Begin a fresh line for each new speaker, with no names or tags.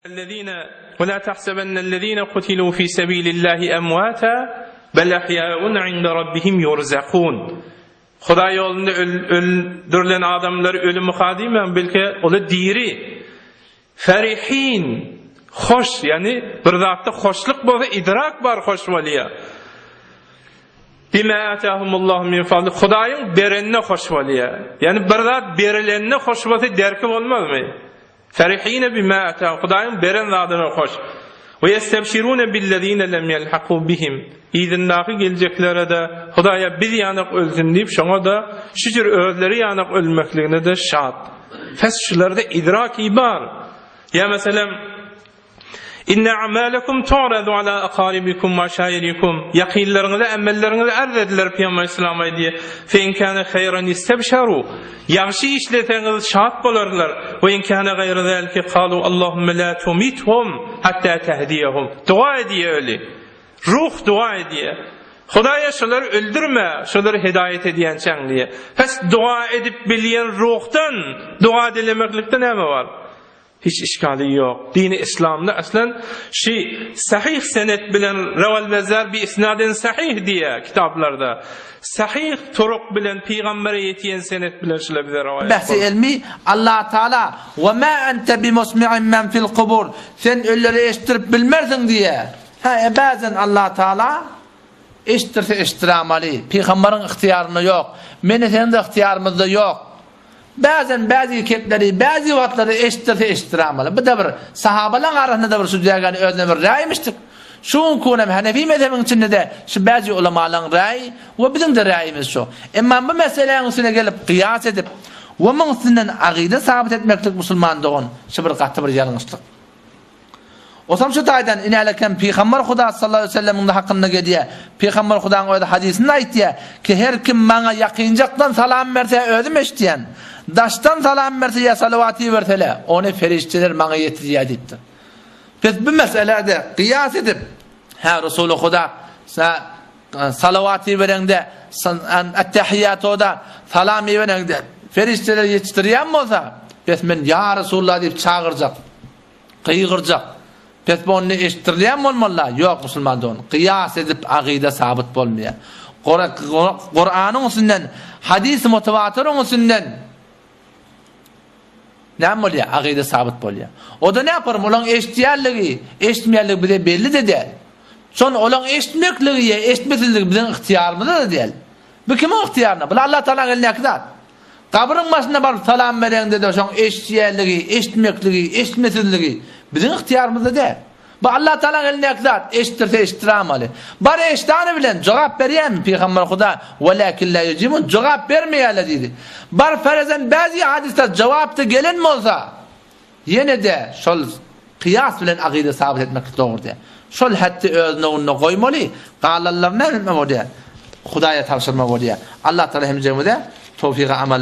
Ellezine we la tahsebennellezine kutilu fi sebilillahi emwata bel ahyaun inde rabbihim yurzakun. Hudaý ýolunda öldürilen adamlar ölü muka diýmäň, belki olar diri. Ferihin, hoş, ýagny bir zatda hoşluk bolsa idrak bar hoş bolýar. Bima atahumullahu min fadli, Hudaýyň berenine hoş bolýar. Ýagny bir zat berilenine hoş bolsa derki bolmazmy? Ferihine bima atahum, Hudaýyň beren zadyna hoş. We ýestebşirune billezine lem ýelhaku bihim, yzyndaky geljeklere-de Hudaýa biz ýanak ölsün diýip şoňa-da şu jür özleri ýanak ölmekligine-de şat. Pes şularda idraki bar. Ýa meselem, Inne a'malekum tu'radu ala aqaribikum we aşairikum. Ýakynlaryňyza amelleriňizi arz ediler Pygamber Aleyhisselam aýdýar. Fe in kana haýran istebşaru. Ýagşy işleseňiz şat bolarlar. We in kana gaýra zalike kalu Allahumma la tumithum hatta tehdiyehum. Dua edýär öli. Ruh dua edýär. Hudaýa şolary öldürme, şolary hidaýat edýänçäň diýýär. Pes dua edip bilýän ruhdan dua dilemeklikde näme bar? Hiç işgali ýok. Dini islamda aslan şi sahyh senet bilen Rawal Bezzar bi isnadin sahyh diýýär kitaplarda. Sahyh turuk bilen pygambere ýetýän senet bilen şular bize rowaýat
Bähsi
boldy.
elmi Allah Taala Ve ma ente bimusmi'in men fil kubur Sen ölülere eşitdirip bilmersiň diýýär. Hä, e bäzen Allah Taala eşitdirse eşitdiramaly. Pygambaryň ygtyýarynda ýok. Meni seniň-de ygtyýarymyzda ýok. Bäzen bäzi kepleri bäzi wagtlarda eşitdirse eşitdiramaly. Bu-da bir sahabalaň arasynda-da bir şu jägäni özüne bir räýmişdik. Şu günki günem Hanefi mezhebiň içinde-de şu bäzi ulamalaň räýi we biziň-de räýimiz şu. Emma bu meseläň üstüne gelip gyýas edip we muň üstünden agyda sabyt etmeklik musulman dogan şu bir gaty bir ýalňyşlyk. Osam şu taýdan inälekem Pygamber Huda sallallahu aleýhi we sellemiň hakynda gelýär. Pygamber Hudaň özi hadysynda aýtýar ki, her kim maňa ýakynjakdan salam berse özüm eşitýän. Daşdan salam berse ýa salawat ibersele, ony perişdeler maňa ýetirýär diýipdir. Biz bu meselede gyýas edip, hä Resuly Huda sa salawat ibereňde, ettehiýatoda salam ibereňde perişdeler ýetişdirýän bolsa, bes men ýa Resulullah diýip çagyrjak. Gygyrjak. Pes bu onda eşitdirilýän bolmalyda? Ýok musulman dogan. Gyýas edip agyda sabyt bolmaýar. Kuranyň üstünden, hadys mutawatiryň üstünden näme bolýar? Agyda sabyt bolýar. O-da näparym olaň eşitýänligi, eşitmeýänligi bize belli-de däl. Şon olaň eşitmekligi ýa eşitmesizligi biziň ygtyýarymyzda-da däl. Bu kimiň ygtyýarynda? Bu Allah Tagalaň elindäki zat. Gabryň başyna baryp salam bereňde-de şoň eşitýänligi, eşitmekligi, eşitmesizligi biziň ygtyýarymyzda däl. Bu Allah Tagalaň elindäki zat, eşitdirse eşitdiramaly. Bar eşdany bilen jogap berýärmi Pygamber Huda, Welakin la ýujibun, jogap bermeýärler diýdi. Bar ferezen bäzi hadyslar jogapda gelen bolsa, Ýene-de şol kyýas bilen akyda sabyt etmeklik dogry däl. Şol hetdi öz nowunda goýmaly, galanlaryny näme etmek bolýar? Hudaýa tabşyrmak bolýar. Allah Tagala hemjemize towfygy amal.